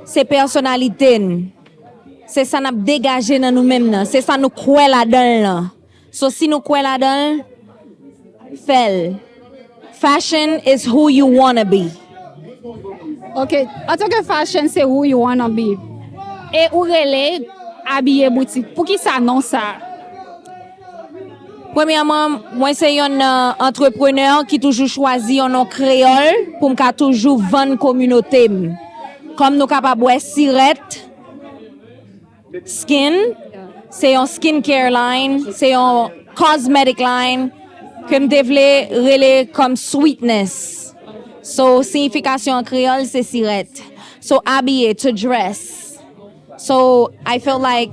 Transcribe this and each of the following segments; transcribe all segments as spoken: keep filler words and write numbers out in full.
Se pèsonalite n. Se sa n ap degaje nan nou menm nan. Se sa nou kwè ladan l lan. So, si nou kwè ladan l, fè l. Fashion is who you wanna be. Ok, antanke fashion, se who you wanna be. E ou rele Abiye Boutik. Poukisa non sa? Premyèman, mwen se yon nan antreprenè ki toujou chwazi yon non kreyòl pou m ka toujou vann kominote m. Kòm nou kapab wè, Sirèt Skin, se yon skin care line, se yon cosmetic line ke m te vle rele kòm sweetness. So, siyifikasyon an kreyòl se sirèt. So, abiye, to dress. So, I feel like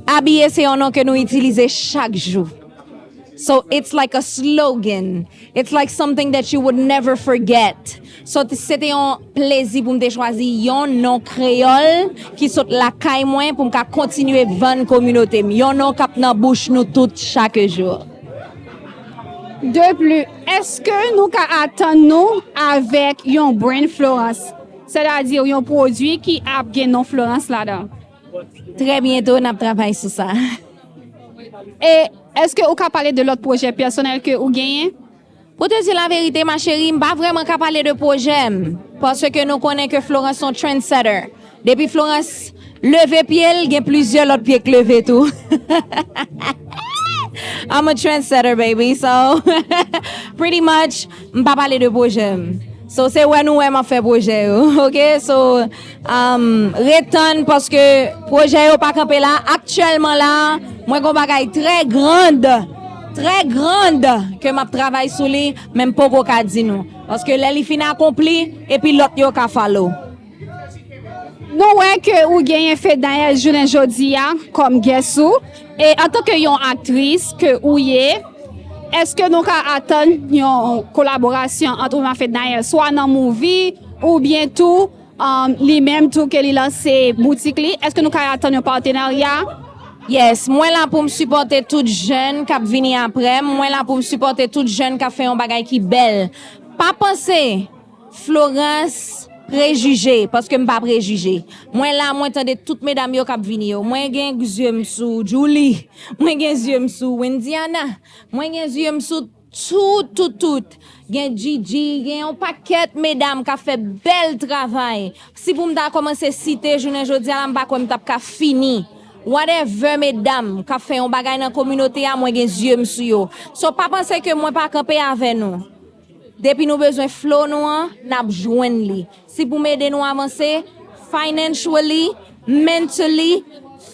abiye se yon non ke nou itilize chak jou. So, it's like a slogan. It's like something that you would never forget. So, se te yon plezi pou m te chwazi yon non kreyòl ki sot lakay mwen pou m ka kontinye vann kominote m. Yon non k ap nan bouch nou tout chak jou. De plus, èske nou ka atann nou avèk yon brand Florence? Sètadi yon pwodui ki ap gen non Florence ladan. Trè byento, n ap travay sou sa. E èske ou ka pale de lòt pwojè pèsonèl ke ou genyen? Pou te di laverite, ma chérie, m pa vrèman ka pale de pwojè m. Paske nou konnen ke Florence se yon trendsetter. Depi Florence leve pye l, gen plizyè lòt pye k leve tou. I'm a trendsetter, baby. So, pretty much, m pa pale de pwojè m. So, se wè nou wè m ap fè pwojè yo. Ok? So, um, ret tann paske pwojè yo pa kanpe la. Aktyèlman la, mwen gon bagay trè grand, trè grand ke m ap travay sou li, men m poko ka di nou. Paske lè li fin akonpli, epi lòt yo ka follow. Nou wè ke ou genyen Fednaelle jounen jodi a kòm guest ou, e antanke yon aktris ke ou ye, èske nou ka atann yon kolaborasyon ant ou menm ak Fednaelle, swa nan movie oubyen tou um, li menm tou ke li lanse boutik li? Èske nou ka atann yon patenarya? Yes, mwen la pou m sipòte tout jèn k ap vini apre m, mwen la pou m sipòte tout jèn k ap fè yon bagay ki bèl. Pa panse Florence prejije, paske m pa prejije. Mwen la, mwen tande tout medam yo k ap vini yo. Mwen gen zye m sou Djoulie, mwen gen zye m sou Wendiana, mwen gen zye m sou tout, tout, tout. Gen Gigi, gen yon pakèt medam k ap fè bèl travay. Si pou m ta kòmanse site jounen jodi a la, m pa kwè m t ap ka fini. Whatever medam k ap fè yon bagay nan kominote a, mwen gen zye m sou yo. So, pa panse ke mwen pa kanpe avè nou. Depi nou bezwen flow nou an, n ap jwenn li. Si pou m ede nou avanse, financially, mentally,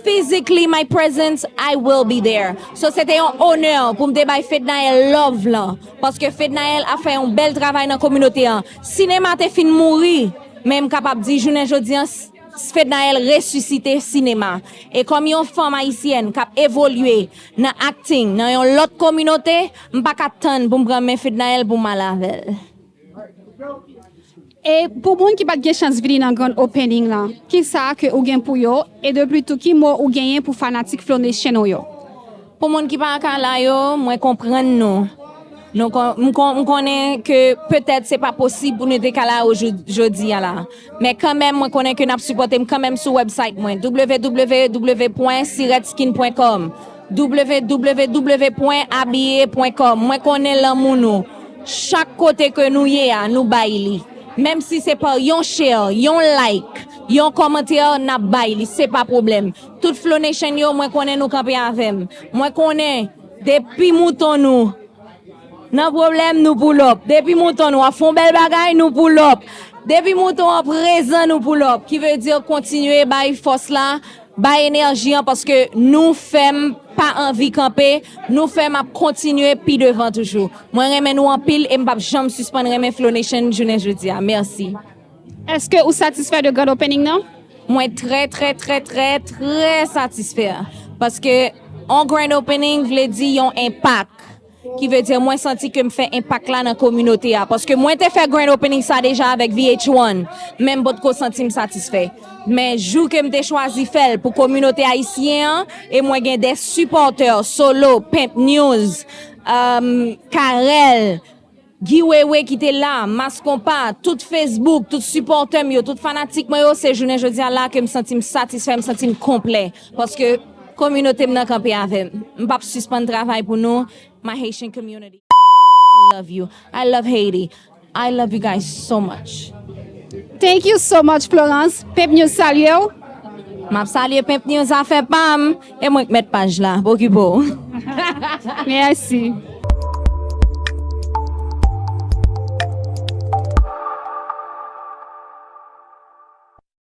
physically, my presence, I will be there. So, se te yon onè pou m te bay Fednaelle love lan. Paske Fednaelle ap fè yon bèl travay nan kominote an. Sinema te fin mouri, men m kapab di jounen jodi an, Fednaelle resisite sinema. E kòm yon fanm ayisyèn k ap evolye nan acting, nan yon lòt kominote, m pa ka tann pou m pran men Fednaelle pou m ale avè l. E pou moun ki pa t gen chans vini nan grand opening lan, kisa ke ou gen pou yo? E de pli tou, ki mo ou genyen pou fanatik Flow Nation ou yo? Pou moun ki pa ka la yo, mwen konprann nou. Nou kon, m, kon, m konnen ke petèt se pa posib pou nou te ka la yo jodi a la. Men kanmenm, mwen konnen ke n ap sipòte m kanmenm sou website mwen, w w w pwen siretskin pwen kòm, w w w pwen abiye pwen kòm. Mwen konnen lanmou nou. Chak kote ke nou ye a, nou bay li. Menm si se pa yon share, yon like, yon kòmantè, n ap bay li. Se pa pwoblèm. Tout Flow Nation yo, mwen konnen nou kanpe avè m. Mwen konnen, depi mouton nou nan pwoblèm, nou pull up. Depi mouton nou ap fè yon bèl bagay, nou pull up. Depi mouton an prezan, nou pull up. Ki vle di kontinye bay fòs la, bay enèji an, paske nou fè m pa anvi kanpe, nou fè m ap kontinye pi devan toujou. Mwen renmen nou anpil e m p ap janm sispann renmen Flow Nation jounen jodi a. Mèsi. Èske ou satisfè de grand opening nan? Mwen trè, trè, trè, trè, trè satisfè. Paske yon grand opening vle di yon enpak. Ki vle di mwen santi ke m fè enpak la nan kominote a. Paske mwen te fè grand opening sa deja avèk V H one, men m potko santi m satisfè. Men jou ke m te chwazi fè l pou kominote ayisyen an, e mwen gen de sipòtè, Solo, Pimp News, um, Carel, Guy Wewe ki te la, Mass Konpa, tout Facebook, tout sipòtè m yo, tout fanatik mwen yo, se jounen jodi a la ke m santi m satisfè, m santi m konplè. Paske kominote m nan kanpe avè m. M p ap sispann travay pou nou. My Haitian community. I love you. I love Haiti. I love you guys so much. Thank you so much, Florence. Pep News salye w. M ap salye Pep News, afè pa m. E mwen k mèt paj la. Okipe w. Mèsi.